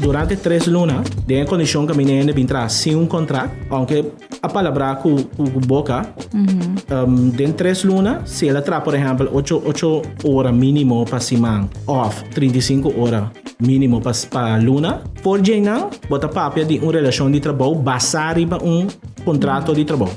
Durante 3 luna, den e kondishon ku mi hende bin traha sin un kontrakt, aunke a palabrá ku boka, den 3 luna, si el a traha, por ehèmpel, 8 ora mínimo pa siman òf 35 ora mínimo pa luna, por djeinan bo ta papia di un relashon di trabou basá riba un kontrato di trabou.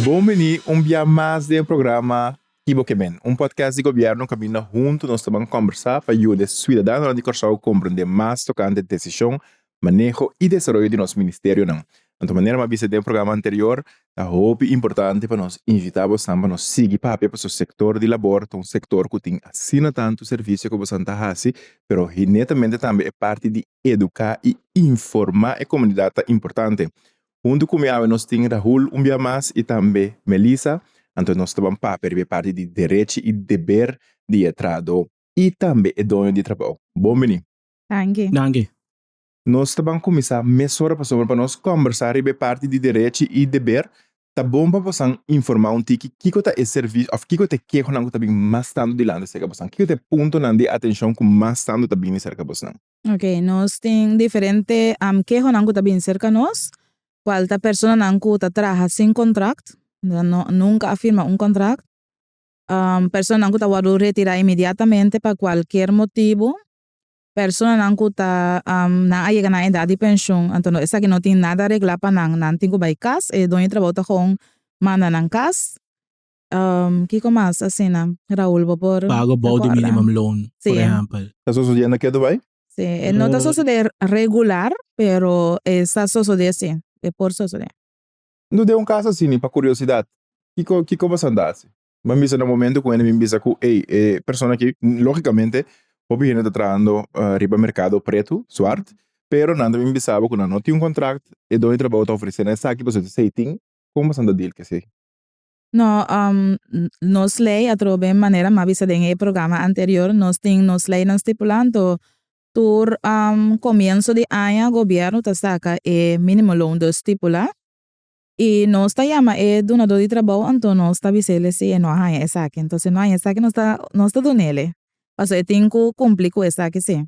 Bon bini un bia mas den e programa Ki Bo Ke Men, un podcast di gobièrnu kaminda huntu nos ta ban kòmbersá pa yuda e suidadanonan di Kòrsou komprendé mas tokante desishon, maneho i desaroyo di nos ministerionan. Anto manera mi a bisa den e programa anterior, ta hopi importante pa nos invitá bosan pa nos sigui papia pasobra sektor di labor ta un sektor ku tin asina tantu servisio ku bosan ta hasi, pero netamente tambe e parti di eduká i informá e komunidat ta importante. Huntu ku mi awe nos tin Rahul un bia mas i tambe Melissa, anto nos ta ban papia riba e parti di derechi i deber di e trahadó i tambe e doño di trabou. Bon bini. Danki. Danki. Nos ta ban kuminsá mesora pasobra pa nos kòmbersá riba e parti di derechi i deber ta bon pa bosan informá un tiki kiko ta e servisio òf kiko ta e kehonan ku ta bin mas tantu dilanti serka bosan, kiko ta e puntonan di atenshon ku mas tantu ta bini serka bosnan. Ok, nos tin diferente kehonan ku ta bin serka nos, kual ta personanan ku ta traha sin kontrakt, nan no nunka a firma un kontrakt, personanan ku ta wòrdu retirá inmediatamente pa kualkier motibu, personanan ku ta nan a yega na edat di penshun, anto esaki no tin nada reglá pa nan, nan tin ku bai kas, e doño di trabou ta gewoon manda nan kas. Kiko mas asina, Raul, bo por Pago bou di recorda? minimum loan, por Sí. ehempel. Ta sosodiendo ke Dubai? Sí, e no ta sosodé regular, pero e sa sosodé sí, e por sosodé. No den un caso asina, pa curiosidad, kiko kiko boso a hasi? Bo a bisa na momento cu hende bin bisa cu ey e persona aki, logicamente hopi hende ta trahando riba mercado pretu, zwart, pero nan ta bin bisa bo cu nan no tin un contract, e doño di trabou ta ofrece nan esaki pasobra esey tin, con boso ta deal cu esey? No, nos ley atrobe manera mi a bisa den e programa anterior, nos tin nos leynan stipulá, anto tur comienso di aña gobierno ta saca e minimo loon dus stipulá y nos ta yama e dunador di trabou anto nos ta bis'ele si e no a haña esaki, anto si e no haña esaki nos ta nos ta dun'ele pasobra e tin cu cumpli cu esaki si.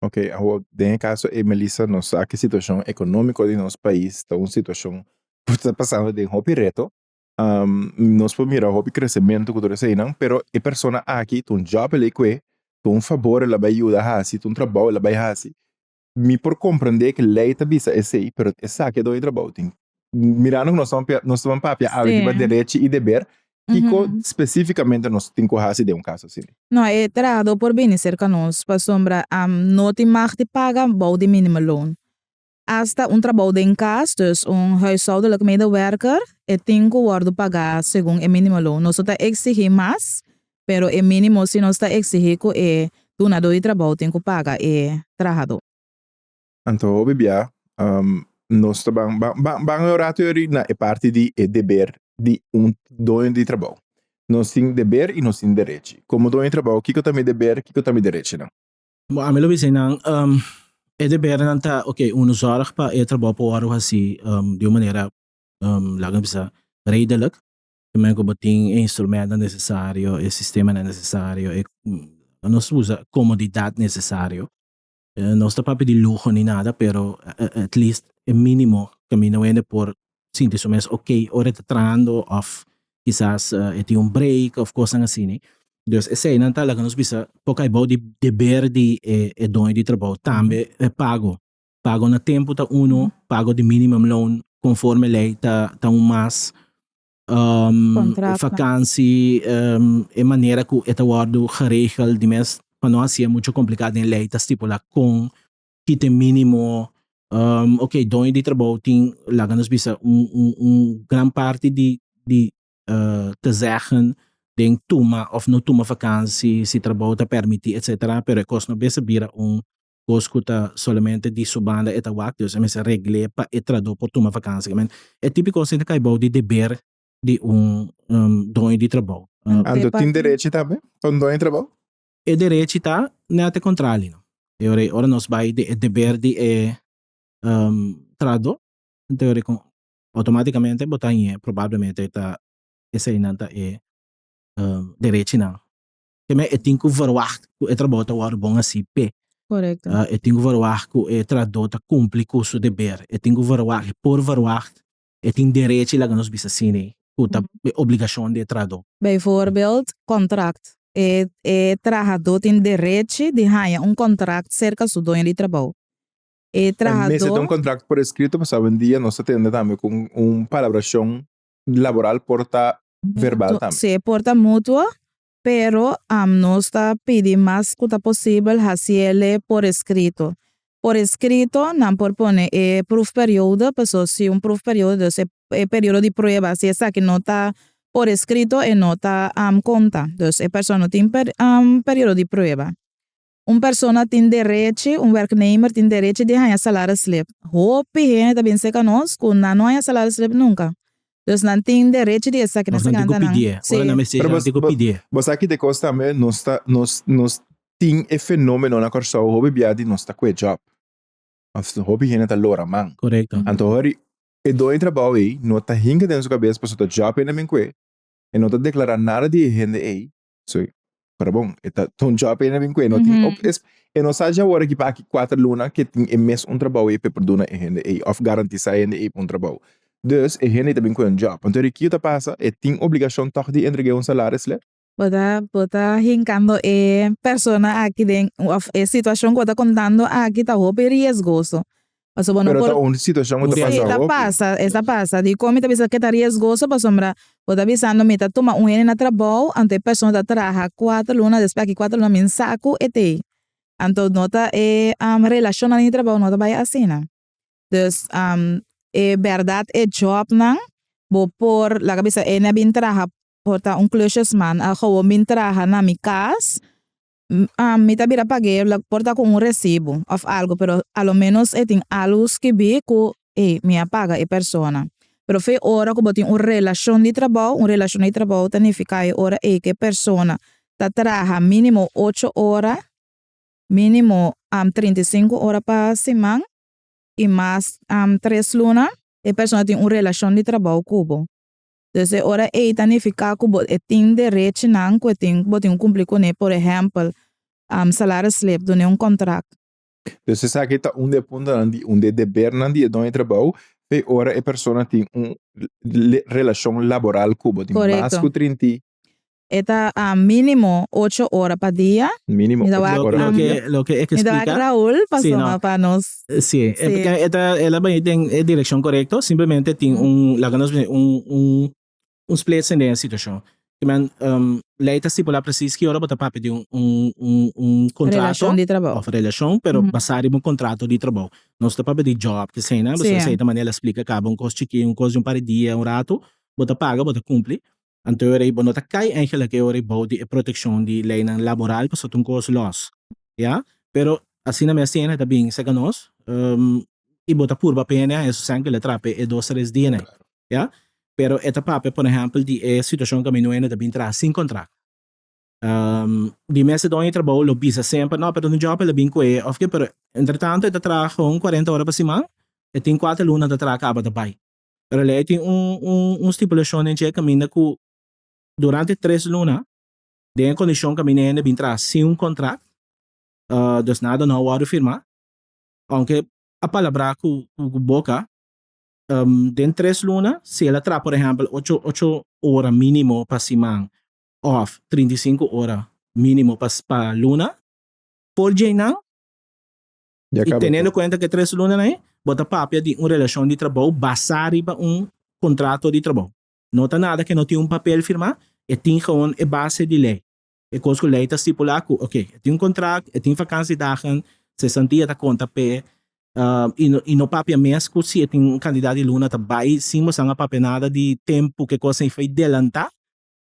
Ok, awor den e caso ey Melissa nos sa ki situacion economico di nos pais ta un situacion cu ta pasando den hopi reto, nos por mira hopi crecemento cu tur eseynan, pero e persona aki ta un job el a cue, ta un fabor el a bay yuda haci, ta un trabao el a bay haci, mi por comprende cu ley ta bisa esey, pero esaki a doño trabao tin. Mirando cu nos ta nos ta papia awe riba derechi y deber, kico specificamente nos tin cu haci den un caso asina? No, e trahador por bini cerca nos pasobra no tin mag di paga bou di minimumloon. Asta un trabou den kas, dus un huishoudelijk medewerker, e tin ku wòrdu pagá segun e mínimo loon. Nos no ta eksigí mas, pero e mínimo si nos ta eksigí ku e dunadó di trabou tin ku paga e trahadó. Anto hopi bia nos ta ban ban un rato yori na e parti di e deber di un doño di trabou. Nos tin deber i nos tin derechi. Komo doño di trabou kiko ta mi deber, kiko ta mi derechinan? Bo ami lo bisa nan, e debernan ta, ok, uno zorg pa e trabou por wòrdu hasi di un manera, laga mi bisa, redelijk. Te men ku bo tin e instrumentonan nesesario, e sistemanan nesesario, e nos usa komodidat nesesario. Nos ta papia di luho ni nada, pero at least e minimo kaminda un hende por sinti su mes ok ora e ta trahando of kisas e tin un break of kosnan asina. Dus eseinan ta laga nos bisa por kai bou di deber di e doño di trabou. Tambe e pago. Pago na tempu ta uno, pago di minimum loon conforme ley ta un mas. Vakansi, e manera ku e ta wòrdu geregel di mes pa no hasié muchu kompliká den ley ta stipulá kon ki ta e minimo. Ok, doño di trabou tin laga nos bisa un gran parti di te zeggen den tuma of no tuma vakansi si trabou ta permiti etcetera pero e kos no mester bira un kos ku ta solamente di su banda e ta wak dus e mester regl'é pa e trahadó por tuma vakansi e tipiko kos ta kai bou di deber di un doño di trabou. Anto tin derechi tambe pa un doño di trabou? E derechi ta net e kontrali no e ora ora nos bai di e deber di e trahadó e ora Automaticamente bo ta hañ'é, probablemente ta eseinan ta e derechinan. Te men e tin ku verwacht ku e trabou ta wòrdu bon hasí p'e. Korekto. E tin ku verwagt ku e trahadó ta kumpli ku su deber. E tin ku verwagt, e por verwagt, e tin derechi laga nos bisa asina, ku ta e obligashon di e trahadó. Bijvoorbeeld, kontrakt. E e trahadó tin derechi di haña un kontrakt serka su doño di trabou. E E mester ta trahadó. un kontrakt por eskrito pasobra awendia nos ta tende tambe ku un palabrashon laboral por ta verbal Mutuo, tambe. sí, por ta mutuo, Pero nos ta pidi mas ku ta posibel hasiele por eskrito. Por eskrito nan por pone e proefperiode, paso si un proefperiode, dus e e periodo di prueba, si esaki no ta por eskrito e no ta konta. Dus e persona no tin periodo di prueba. Un persona tin derechi, un werknemer tin derechi di haña salarisslip. Hopi hende ta bin serka nos ku nan no haña salarisslip nunka. Dus nan tin derechi di esaki, nan Nos nan tin ku sakanta nan. pidié. Ora nan Sí. mester Pero nan bos tin ku bo pidié. bo sa ki te kos tambe nos ta nos nos tin e fenomeno na Kòrsou hopi bia di nos ta kue job. Of hopi hende ta lora man. Korekto. Anto hori e doño di trabou ei no ta hinka den su kabes pasobra ta job hende bin kue, e no ta deklará nada di e hende ei. So, pero bon, e ta un job e bin kue, no tin op, es, e no sa dje awor aki pa aki kuater luna ke tin e mes un trabou ei pa e por duna e hende ei of garantisa e hende ei un trabou. Dus e hende ei ta bin kue un job. Anto di kiko ta pasa? E tin obligashon tòg di entreg'é un salaris lè? Bo ta bo ta hinkando e persona aki den of e situashon ku bo ta kontando aki ta hopi riesgoso. Pasobra bo no Pero por. ta un situacion cu ta Sí, pasa ta hopi. pasa, e ta pasa. Dikon mi ta bisa ke ta riesgoso? Pasobra bo ta bisando mi ta tuma un hende na trabou, anto e persona ta traha kuater luna, despues aki kuater luna mi sa ku e t'ei. Anto no ta e relashonnan di trabou no ta bai asina. Dus e bèrdat e jòbnan bo por laga bisa e na bin traha por ta un klusjesman a gewoon bin traha na mi kas, Mi ta bira pag'é por ta ku un resibu òf algu, pero a lo ménos e tin algu skibí ku ey, mi a paga e persona. Pero fe ora ku bo tin un relashon di trabou, un relashon di trabou ta nifiká e ora ey ku e persona ta traha mínimo ocho ora, mínimo 35 ora pa siman i mas tres luna, e persona tin un relashon di trabou ku bo. Dus e ora ei ta nifiká ku bo e tin derechinan ku e tin bo tin ku kumpli kuné, por ehèmpel, salarisslip, dun'é un kontrakt. Dus esaki ta un di e puntonan di un di e debernan di e doño di trabou p'e ora e persona tin un relashon laboral ku bo tin mas Korekto. ku trinta i. E ta mínimo ocho ora pa dia. Mínimo Mi ta ocho wak ora pa dia. Loke e ke Mi ta wak splika. Raul Sí, pasobra no. pa nos. Sí, Sí. e ta el a bai den e direkshon korekto, simplemente tin un laga nos bisa un un un splitsing den e situashon. Ke men lei ta stipulá presis ki ora bo ta papia di un un un un kontrato Relashon di trabou. òf relashon, pero basá riba un kontrato di trabou. Nos ta papia di jòb k'esei nan, pasobra esei ta manera el a splika kaba un kos chikí, un kos di un par di dia, un ratu, bo ta paga, bo ta kumpli. Anto e ora ei bo no ta kai eigenlijk e ora ei bou di e protekshon di leinan laboral pasobra ta un kos lòs, ya. Pero asina mes tin hende ta bin serka nos i bo ta purba pa hende haña su sèn ku el a traha pa e dos tres dianan, ya. Pero e ta papia por ehèmpel di e situashon ku ami no hende ta bin traha sin kontrakt. Di mes e doño di trabou lo bisa semper no pero ta un jòb el a bin ku e òf ke pero entretanto e ta traha gewoon kuarenta ora pa siman e tin kuater luna ta traha kaba ta bai. Pero lei tin un un un stipulashon den dje kaminda ku durante tres luna den e kondishon kaminda e hende bin traha sin un kontrakt, dus nada no a wòrdu firmá, ounke a palabrá ku ku boka, den tres luna si el a traha por ehèmpel ocho ocho ora mínimo pa siman òf 35 ora mínimo pa pa luna, por dje nan Ya I caba teniendo tur. cuenta cu e tres lunanan ei, bo ta papia di un relacion di trabou basá riba un contrato di trabou. No ta nada cu no tin un papel firmá, e tin gewoon e base di ley. E cos cu ley ta stipulá cu, ok, e tin un contract, e tin vakantiedagen, sesantia ta conta p'e, i no i no papia mes cu si e tin un cantidad di luna ta bai sin bo san a papia nada di tempo cu e cos ei foi delantá.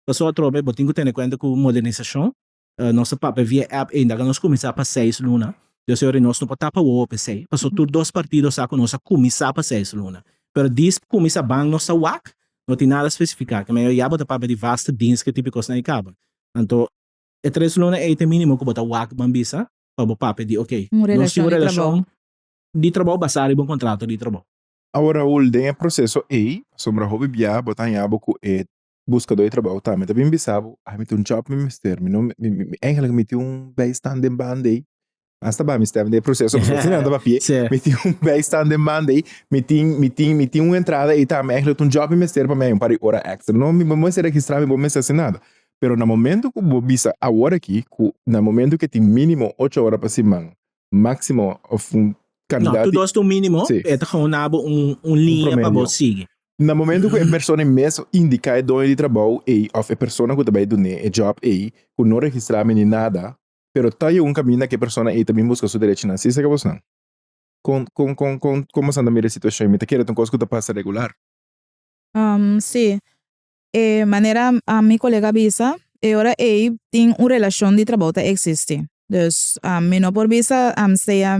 Pasobra atrobe bo tin cu tene cuenta cu modernisacion. Nos ta papia via app ainda ka nos kuminsá pa seis luna. Dios señor nos no por tapa wowo p'esei, pasobra tur dos partido sa ku nos a kuminsá pa seis luna. Pero dis kuminsá ban nos ta wak, no tin nada spesifiká. Ke manera ya bo ta papia di vaste dienst ke tipo di kosnan ei kaba. Anto e tres luna ei ta e minimo ku bo ta wak ban bisa pa bo papia di oke, Un nos tin relashon un di trabou. relashon di trabou basá riba un kontrato di trabou. Awor Raul, den e proseso ei, pasobra hopi bia bo ta haña bo ku e Buskadó di trabou tambe ta bin bisa bo, ay mi tin un job mi mester, mi no, mi, mi, mi eigenlijk mi tin un bijstand den banda ei. Hasta ba mi stem den e proceso pasobra si nan ta papia Sí. mi tin un bijstand den banda ei mi tin mi tin mi tin un entrada ei tambe eigenlijk ta un job mi mester pa mi un par di ora extra no mi bo mester registra mi bo mester haci nada pero na momento cu bo bisa awor aki cu na momento cu e tin minimo ocho ora pa siman maximo of un No, cantidad tur di dos ta un minimo, Sí. e ta gewoon na bo un un liña pa bo promedio. sigui. Na momento cu e persona ei mes indica e doño di trabou ei of e persona cu ta bay dun'e e job ei cu no registra mi ni nada Pero ta yu un kaminda ku e persona ei ta bin buska su derechinan. Si esaki bosnan? Kon kon kon kon kon bosan ta mira e situashon ei? Mi ta kere ta un kos ku ta pasa regular. Sí. E manera mi kolega a bisa, e ora ei tin un relashon di trabou ta eksistí. Dus mi no por bisa sea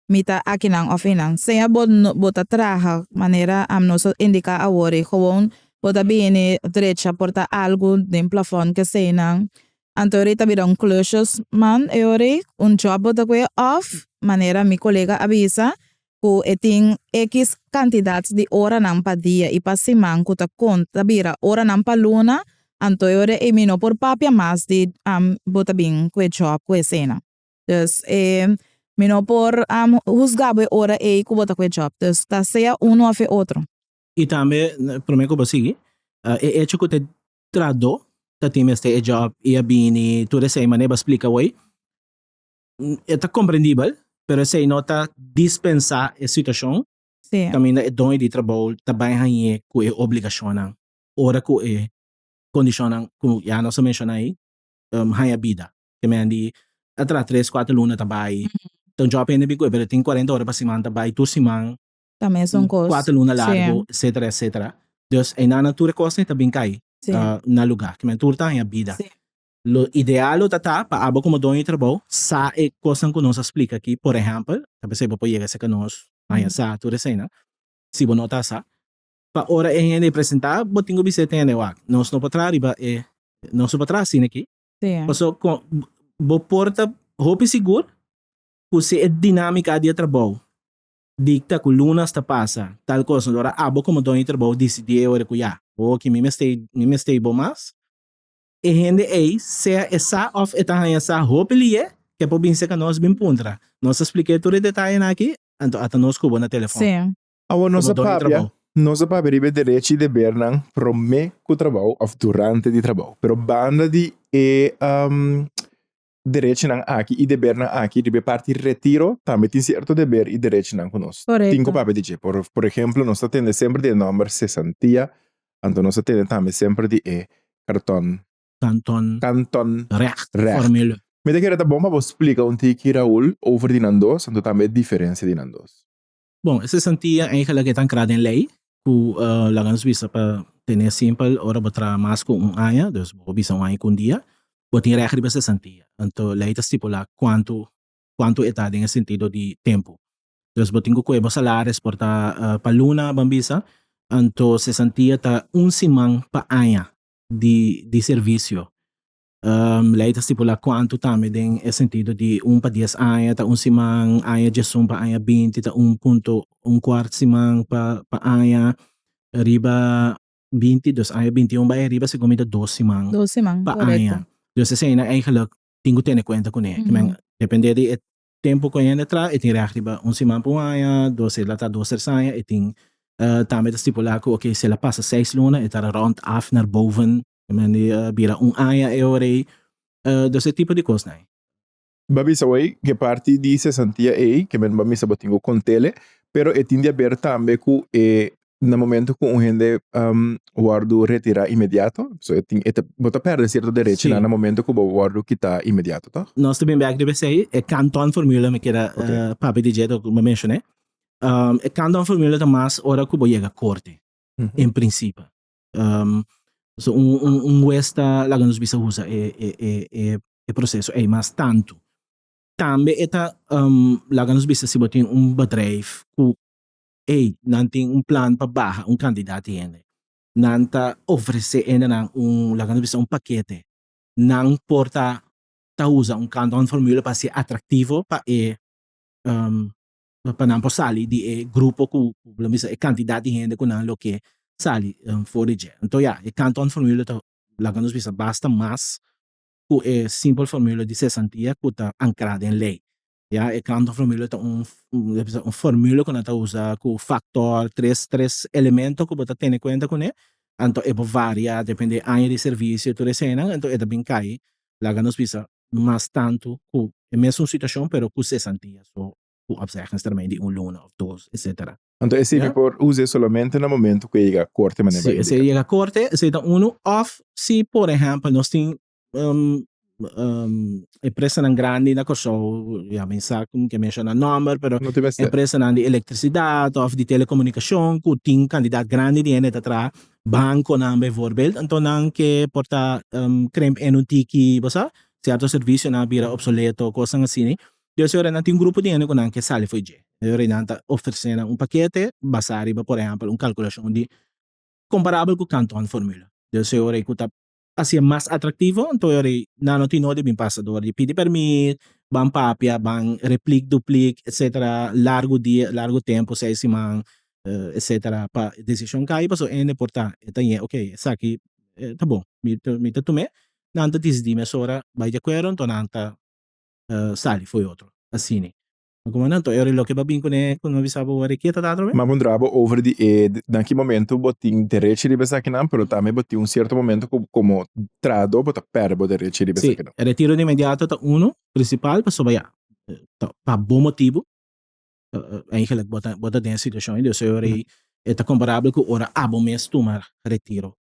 mi ta akinan òf einan. Sea bo bo ta traha manera nos a indiká awor ei, gewoon bo ta bini drecha por ta algu den plafòn keseinan. Anto ora ei ta bira un klusjesman e ora ei, un job bo ta kue òf manera mi kolega a bisa ku e tin ekis kantidat di oranan pa dia i pa siman ku ta konta bira oranan pa luna, anto e ora ei mi no por papia mas di bo ta bin ku e job ku eseinan. Dus e mi no por husga bo e ora ei ku bo ta ku e job. Dus ta sea uno of e otro. I tambe, prome ku bo sigui, e echo ku ta e trahadó ta tin mester e job i a bini tur esei manera bo a splika awor, e ta komprendibel, pero esei no ta dispensá e situashon kaminda e doño di trabou ta bai hañ'é ku e obligashonnan ora ku e kondishonnan ku ya nos a menshoná ei haña bida. Te men di a traha tres kuater luna ta bai ta un job hende bin ku e pero tin kuarenta ora pa siman ta bai tur siman Ta mesun kos. kuater luna largu etcetera etcetera dus einan nan tur e kosnan ta bin kai na luga ke men tur ta haña bida lo ideal lo ta ta pa abo komo doño di trabou sa e kosnan ku nos a splika aki por ehèmpel ta p'esei bo por yega serka nos haña sa tur eseinan si bo no ta sa pa ora e hende presenta bo tin ku bisa e hende wak nos no por traha riba e nos no por traha asina aki Paso bo por ta hopi sigur ku si e dinámika di e trabou dikta ku lunas ta pasa tal kos, ora abo komo doño di trabou disidí e ora ku ya, bo aki mi mester mi mester bo mas, e hende ei sea e sa òf e ta haña sa hopi lié ke por bin serka nos bin puntra. Nos ta splik'é tur e detayenan aki, anto ata nos ku bo na telefòn. Awor nos Komo a doño di papia, trabou. nos a papia riba e derecho i debernan promé ku trabou òf durante di trabou. Pero banda di e derechonan aki i debernan aki riba e parti retiro tambe tin sierto deber i derechonan ku nos tin ku Korekto. papia di dje. Por por ehemplo nos ta tende semper di e nòmber sesantia, anto nos ta tende tambe semper di e karton Kanton kanton recht recht. formule. Mi ta kere ta bon pa bo splika un tiki Raul over di nan dos anto tambe e diferensia di nan dos. Bon, e sesantia eigenlijk e ta ancra den ley cu laga nos bisa pa tene simpel ora bo traha mas cu un aña, dus bo bisa un aña cu un dia, bo tin recht riba sesantia. Anto ley ta stipula cuanto cuanto e ta den e sentido di tempo. Dus bo tin cu coge bo salaris por ta pa luna ban bisa, anto sesantia ta un siman pa aña di di servicio. Lei ta stipulá kuantu tambe den e sentido di un pa dies aña ta un siman, aña diesun pa aña binti ta un punto un kuart siman pa pa aña, riba binti dus aña binti un bai ariba segun mi ta dos siman Dos siman, pa korekto. aña. Dus eseinan eigenlijk tin ku tene kuenta kuné. Depende di e tempu ku e hende traha e tin règt riba un siman pa un aña, dos el a traha dos tres aña e tin tambe ta stipulá ku oke si el a pasa seis luna e ta rond af naar boven Men a bira un aña e ora ei. Dus e tipo di kosnan ei. Bo a bisa awey ke parti di sesantia ei ke men bo a misa bo tin ku kontele, pero e tin di haber tambe ku e na momento ku un hende wòrdu retirá inmediato, so e tin e ta bo ta pèrdè sierto derechinan na momento ku bo wòrdu kitá inmediato, tòg? Nos ta bin bèk riba esei, e kanton formula mi keda papia di dje ku mi a menshoné. E kanton formula ta mas ora ku bo yega korte, en prinsipe. So un un un hues ta laga nos bisa usa e e e e e proceso ey mas tantu. Tambe e ta laga nos bisa si bo tin un bedrijf ku ey nan tin un plan pa baha un kantidat di hende, nan ta ofrece hendenan un laga nos bisa un pakete, nan por ta ta usa un countdown formule pa haci atractivo pa e pa nan por sali di e grupo ku lo bisa e kantidat di hende ku nan lo ke sali for di dje. Anto ya, e kanton formule ta laga nos bisa basta mas ku e simpel formule di sesantia ku ta ankrá den lei. Ya e kantonformule ta un un formule ku nan ta usa ku faktor tres tres elemento ku bo ta tene kuenta kuné anto e por varia depende aña di servisio tur eseinan anto e ta bin kai laga nos bisa mas tantu ku e mesun situashon pero ku sesantia so ku opzeggingstermijn di un luna of dos etcetera. Anto esei mi por us'é solamente na momento ku e yega korte manera Si esei yega korte esei ta unu of si por ehempel nos tin empresanan grandi na Kòrsou, ya mi sa ku mi ke menshoná nòmber, pero No tin mester. empresanan di elektrisidat òf di telekomunikashon ku tin kantidat grandi di hende ta traha, bankonan bijvoorbeeld, anto nan ke por ta krimp en un tiki, bo sa, sierto servisionan a bira opsoleto, kosnan asina. Dus e ora nan tin un grupo di hende ku nan ke sali for dje. E ora nan ta ofresé nan un pakete basá riba por ehèmpel un kalkulashon di komparabel ku Kanton formula. Dus e ora ku ta Hasié mas atraktivo, anto e ora ei nan no tin nodi bin pasa dor di pidi permit, ban papia, ban replik, duplik, etcetera, largu dia, largu tempu, seis siman, etcetera, pa e desishon kai, pasobra hende por ta, e ta ñe, ok, esaki ta bon, mi ta mi ta tum'é, nan ta disidí mesora bai di akuerdo, anto nan ta sali fo'i otro, asina. Como nan to eri loke bo bin cune cu no bisa bo worde kiet ta atrobe? Ma puntra bo over di e na ki momento bo tin derechi riba esakinan pero tambe bo tin un cierto momento cu como trahador bo ta perde bo derechi riba esakinan. Si, e retiro di inmediato ta uno principal pasobra ya ta pa bo motibo eigenlijk bo ta bo ta den e situacion dus e ora ei e ta comparabel cu ora abo mes tuma retiro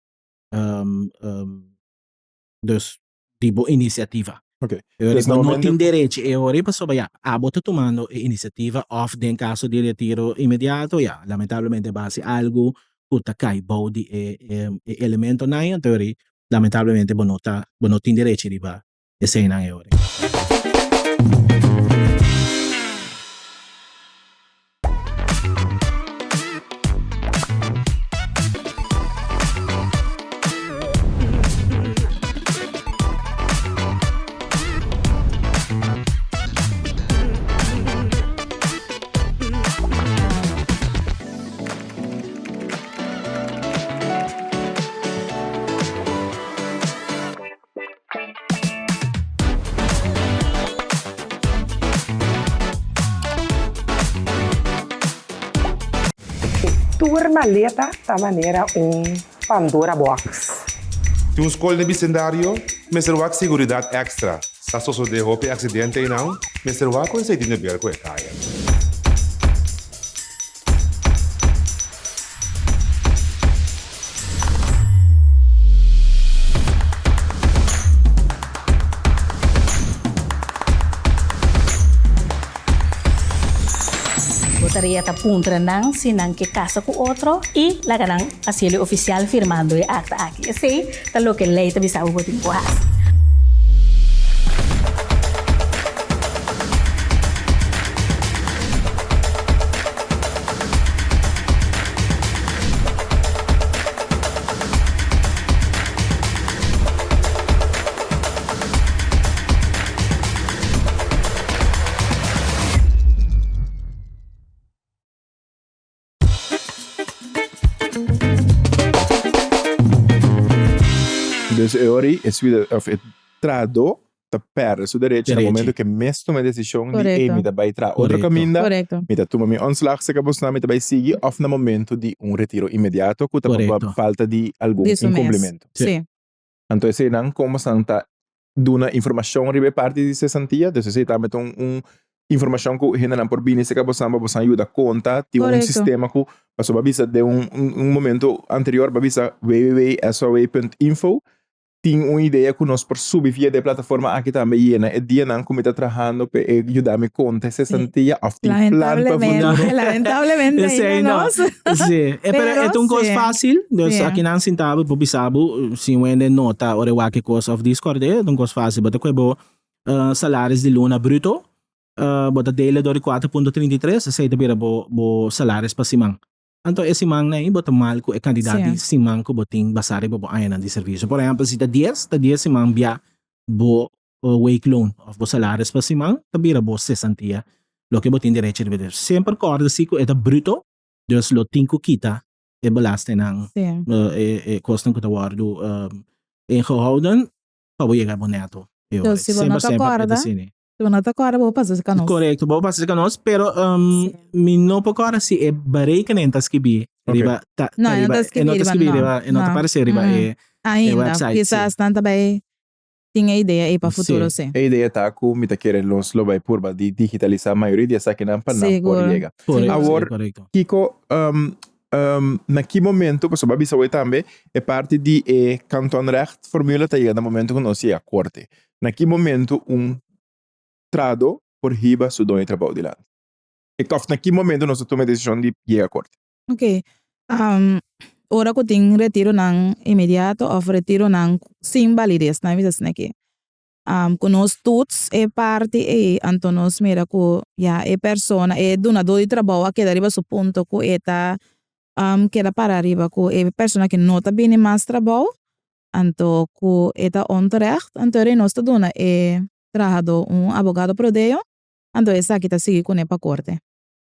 dus di bo inisiativa. Ok. E ora Dus bo na no momento tin derechi e ora pasobra ya abo ta tumando e inisiativa of den kaso di retiro inmediato ya lamentablemente bo a hasi algu ku ta kai bou di e e elementonan anto e ora lamentablemente bo no ta bo no tin derechi riba eseinan e ora. E tur maleta ta manera un Pandora box. Tin un skol den bisendario mester wak seguridat èkstra. Sa sosodé hopi aksidente einan, mester wak ku esei tin de ber ku e kaya. Bo tarea ta puntra nan si nan ke kasa ku otro i laga nan hasiel e ofisial firmando e akta aki. Esei ta loke lei ta bisa bo bo tin ku hasi. Dus e ora ei e suida of e trahadó ta perde su derecho na momento ke mes tuma e desishon di ey mi ta bai traha otro kaminda, mi ta tuma mi ontslag serka bosnan mi ta bai sigui of na momento di un retiro inmediato ku ta pa falta di algun inkumplimento. Anto eseinan kon bosnan ta duna informashon riba e parti di sesantia, dus esei tambe ta un informashon ku hendenan por bini serka bosnan pa bosnan yuda konta, tin un sistema ku pasobra bo a bisa den un momento anterior bo a bisa www.soa.info Tin un idea ku nos por subi via di e plataforma aki tambe yena e dianan ku mi ta trahando pa e yuda mi konta e sesantia òf tin plan pa futuro? Lamentablemente Esei ainda no. nos. Sí. E pero e ta un kos sí. fásil. Dus Sí. aki nan sinta bo por bisa bo sin wende nota ora e wak e kos òf Discord e ta un kos fásil. Bo ta kohe bo salaris di luna bruto, bo ta dele dor di 4.33, esei ta bira bo bo salaris pa siman. Anto e simannan ei bo ta mal ku e kantidat di siman ku bo tin basá riba bo añanan di servisio. Por ehèmpel, si ta dies, ta dies siman bia bo weekloon òf bo salaris pa siman ta bira bo sesantia, loke bo tin derecho riba dje. Semper kòrda si ku e ta bruto, dus lo tin ku kita e belastingnan, e kosnan ku ta wòrdu ingehouden pa bo yega bo nèto. Dus si bo no ta Semper, semper e ta kòrda. asina. Si bo no ta kòrda bo pasa serka nos. Korekto, bo pasa serka nos, pero mi no por kòrda si e berekening ta skibí riba ta No, e no ta e no skibí ta riba, skibí no, riba, e no ta no. paresé riba e Ainda, website, sí. kisas nan ta bai tin e idea ei pa futuro, sí. E idea ta ku mi ta kere nos lo bai purba di digitalisá mayoria di esakinan pa nan por Sigur. yega. Korekto, sí, Awor, korekto. kiko na ki momento, pasobra bo a bisa awor tambe e parti di e kantonrecht formule ta yega na momento ku nos yega korte. Na ki momento un trahadó por hiba su doño di trabou dilanti? Òf na ki momento nos ta tuma e desishon di yega korte? Ok, ora ku tin retironan inmediato òf retironan sin balides, nan a bisa asina aki. Ku nos toets e parti ei, anto nos mira ku ya e persona, e dunadó di trabou a keda riba su punto ku e ta keda para riba ku e persona aki no ta bini mas trabou, Anto ku e ta onterecht, anto e nos ta duna e trahadó un abogado prodeo, anto esaki ta sigui kuné pa korte.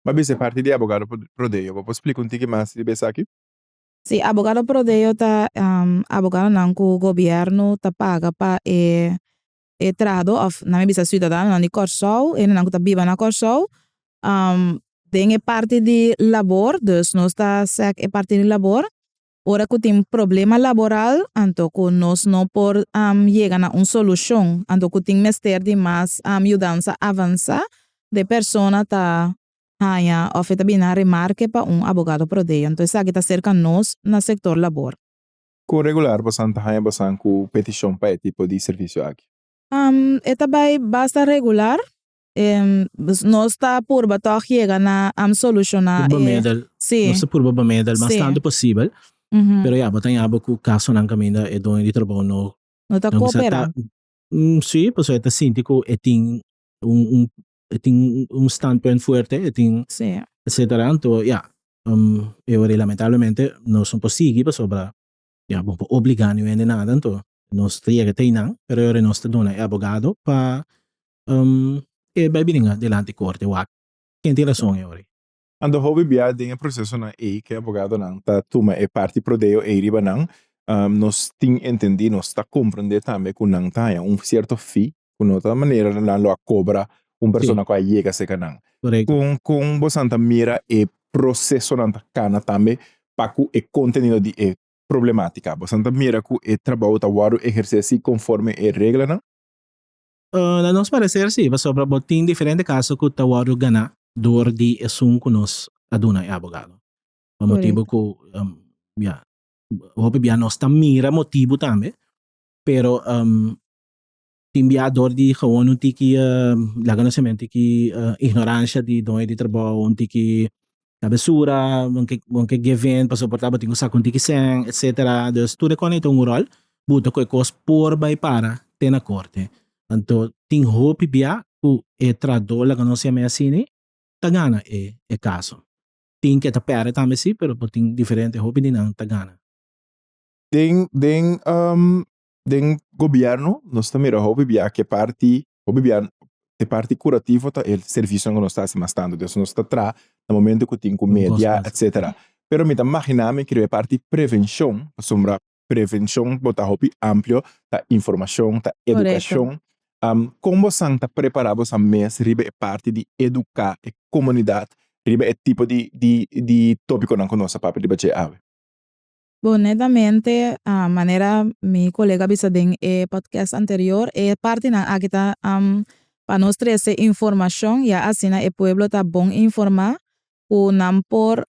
Bo a bisa e parti di abogado prodeo, bo por splika un tiki mas riba esaki? Sí, abogado prodeo ta abogadonan ku gobièrnu ta paga pa e e trahadó òf nan mi bisa siudadanonan di Kòrsou, hendenan ku ta biba na Kòrsou, den e parti di labor, dus nos ta sèk e parti di labor. Ora ku tin problema laboral, anto ku nos no por yega na un solushon, anto ku tin mester di mas yudansa avansá, de persona ta haña òf e ta bini na remarke pa un abogado prodeo. Anto esaki ta serka nos na sektor labor. Kon regular bosan ta haña bosan ku petishon pa e tipo di servisio aki? E ta bai basta regular. Nos ta purba tòg yega na solushoná e. Bemedel. Sí. Nos ta purba bemedel mas Sí. tantu posibel. Pero ya, bo ta yaba ku kasonan kaminda e doño di trabou no. No ta no bisa kooperá. ta Sí, pasobra e ta sinti ku e tin un un e tin un standpunt fuerte, e tin Sí. etcetera. Anto ya, e ora ei lamentablemente nos no por sigui pasobra ya bo por obligá niun hende nada, anto nos ta yega te einan, pero e ora ei nos ta duna e abogado pa E bai bringa dilanti korte wak ken tin rason e ora. Anto hopi bia den e prosesonan ei ku e abogadonan ta tuma e parti prodeo ei riba nan, nos tin entendí, nos ta komprendé tambe ku nan ta haña un sierto fee ku no ta manera nan lo a kobra un persona ku a yega serka nan. Kon kon bosan ta mira e prosesonan ta kana tambe pa ku e kontenido di e problematika? Bosan ta mira ku e trabou ta wòrdu ehersé si konforme e reglanan? Na nos parecer si, pasobra bo tin diferente caso cu ta wordo gana door di esun cu nos a duna e abogado. Pa motibo cu ya, hopi bia nos ta mira motibo tambe, pero tin bia door di gewoon un tiki, laga nos yama un tiki ignorancia di doño di trabou, un tiki Cabesura, bo ke bo ke give in pasobra por ta bo tin ku saka un tiki sèn etcetera. Dus tur e kos ta un ròl buta ku e kos por bai para te na korte. Anto tin hopi bia ku e trahadó laga nos yama asina ta gana e e kaso. Tin ke ta pèrdè tambe si pero por tin diferente hopi di nan ta gana. Den den Den gobierno nos ta mira hopi bia ke parti, hopi bia e parti curativo ta e servicionan ku nos ta hasi mas tantu. Entonces nos ta traha na momento ku tin ku media etcetera. Pero mi ta magina mi kere e parti prevencion, pasobra prevencion bo ta hopi amplio, ta informacion, ta educacion. Kon bosan ta prepara bosan mes riba e parti di educa e comunidad riba e tipo di di topiconan ku nos ta papia riba dje awe? Bo netamente, manera mi kolega a bisa den e podcast anterior, e partinan aki ta pa nos trese informashon ya asina e pueblo ta bon informá ku nan por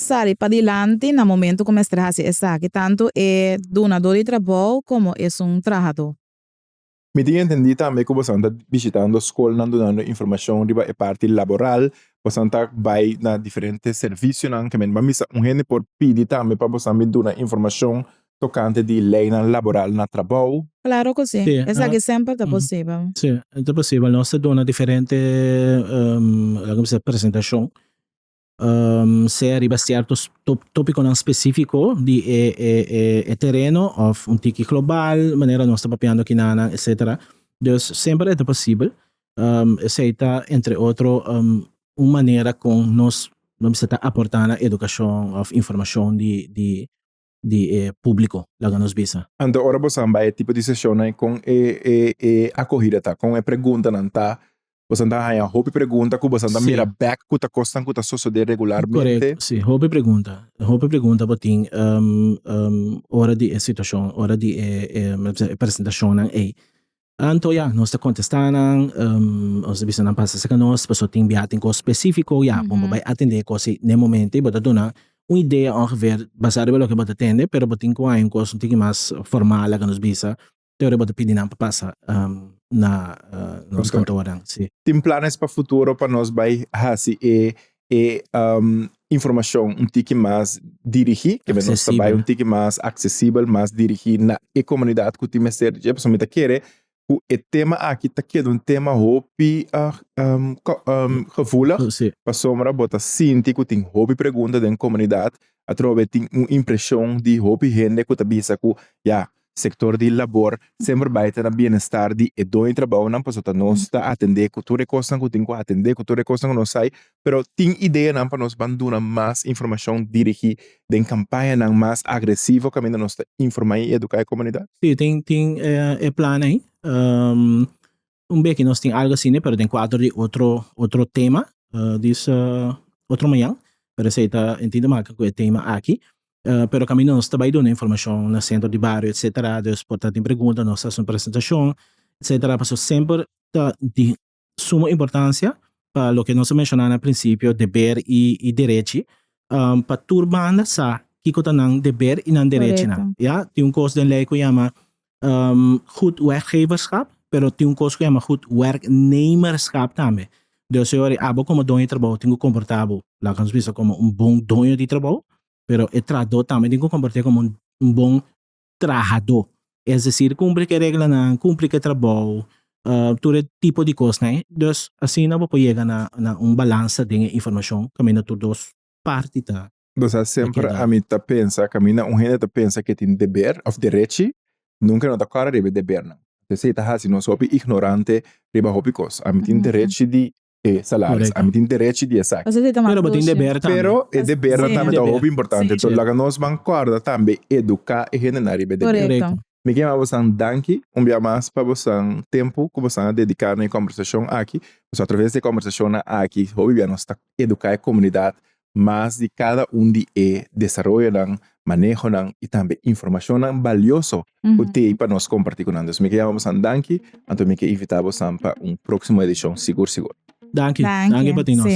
sali padilanti na momento ku mester hasi esaki, tantu e dunadó di trabou komo esun trahadó. Mi tin entendí tambe ku bosan ta bishitando skolnan dunando informashon riba e parti laboral, bosan ta bai na diferente servisionan ke men ban bisa un hende por pidi tambe pa bosan bin duna informashon tokante di leinan laboral na trabou. Klaro ku si, esaki semper ta posibel. Si, ta posibel. Nos ta duna diferente laga mi bisa presentashon sea riba cierto topiconan specifico di e tereno of un tiki global manera nos ta papiando kinanan etcetera. Dus semper e ta posibel. Esey ta entre otro un manera con nos lo mester ta aporta na educacion of informacion di. di e públiko, laga nos bisa. Anto ora boso bai e tipo di seshonnan kon e e e akohida ta? Kon e preguntanan ta? Boso ta haña hopi pregunta ku boso ta mira bèk ku ta kosnan ku ta sosodé regularmente? Korekto, si. Hopi pregunta. Hopi pregunta bo tin ora di e situashon, ora di e e presentashonnan ei. Anto ya, nos ta kontestá nan, nos ta bisa nan pasa serka nos, pasobra tin biaha tin kos spesífiko, ya, bo bai atendé e kos ei n'e momento ei, bo ta duna un idea ongeveer basá riba loke bo ta tende, pero bo tin ku haña un kos un tiki mas formal laga nos bisa, te ora bo ta pidi nan pa pasa na nos kantornan, si. Tin planes pa futuro pa nos bai hasi e e informacion un tiki mas dirigi, ke nos ta bai un tiki mas accesibel, mas dirigi na e comunidad cu tin mester di dje, pasobra mi ta kere cu e tema aki ta keda un tema hopi gevoelig, pasobra bo ta sinti cu tin hopi pregunta den comunidad, atrobe tin un impresion di hopi hende cu ta bisa cu ya, Sektor di labor semper bai ta na bienestar di e doño di trabounan pasobra ta nos ta atendé ku tur e kosnan ku tin ku atendé, ku tur e kosnan ku nos sai, pero tin ideanan pa nos ban duna mas informashon dirigí den kampañanan mas agresivo kaminda nos ta informá i eduká e komunidat. Sí, tin tin e plan ei. Un beki nos tin algo asina pero den kuadro di otro otro tema dis otro mañan pero esei ta e tin te maka ku e tema aki pero kaminda nos ta bai duna informashon na sentro di bario etcetera dus por ta tin pregunta nos ta hasi un presentashon etcetera pasobra semper ta di sumo importansia pa loke nos a menshona na prinsipio deber i derechi pa tur banda sa kiko ta nan deber i nan derechinan ya tin un kos den lei ku yama goed werkgeverschap, pero tin un kos ku yama goed werknemerschap tambe. Dus e ora abo komo doño di trabou tin ku komportá bo, laga nos bisa komo un bon doño di trabou, pero e trahadó tambe tin ku komport'é komo un bon trahadó. Es desir, kumpli ku e reglanan, kumpli ku e trabou, tur e tipo di kosnan. Dus asina bo por yega na un balansa den e informashon kaminda tur dos parti ta. Bo sa semper ami ta pensa kaminda un hende ta pensa ke tin deber of derechi nunka no ta kòrda riba e debernan. Esei ta hasi nos hopi ignorante riba hopi kos. Ami tin derechi di e salaris, ami tin derechi di esaki. Pero bo tin deber tambe. Pero e debernan tambe ta hopi importante. Enton laga nos ban kòrda tambe eduká e hendenan riba e deber. Mi ke yama bosan danki un bia mas pa bosan tempu ku bosan a dediká na e kòmbersashon aki. Pasobra atraves di e kòmbersashonnan aki hopi bia nos ta eduká e komunidat mas di kada un di e desaroyonan, manehonan i tambe informashonnan balioso ku t'ei pa nos kompartí ku nan. Dus mi ke yama bosan danki, anto mi ke invitá bosan pa un próksimo edishon sigur sigur. Danki. Danki pa tin nos.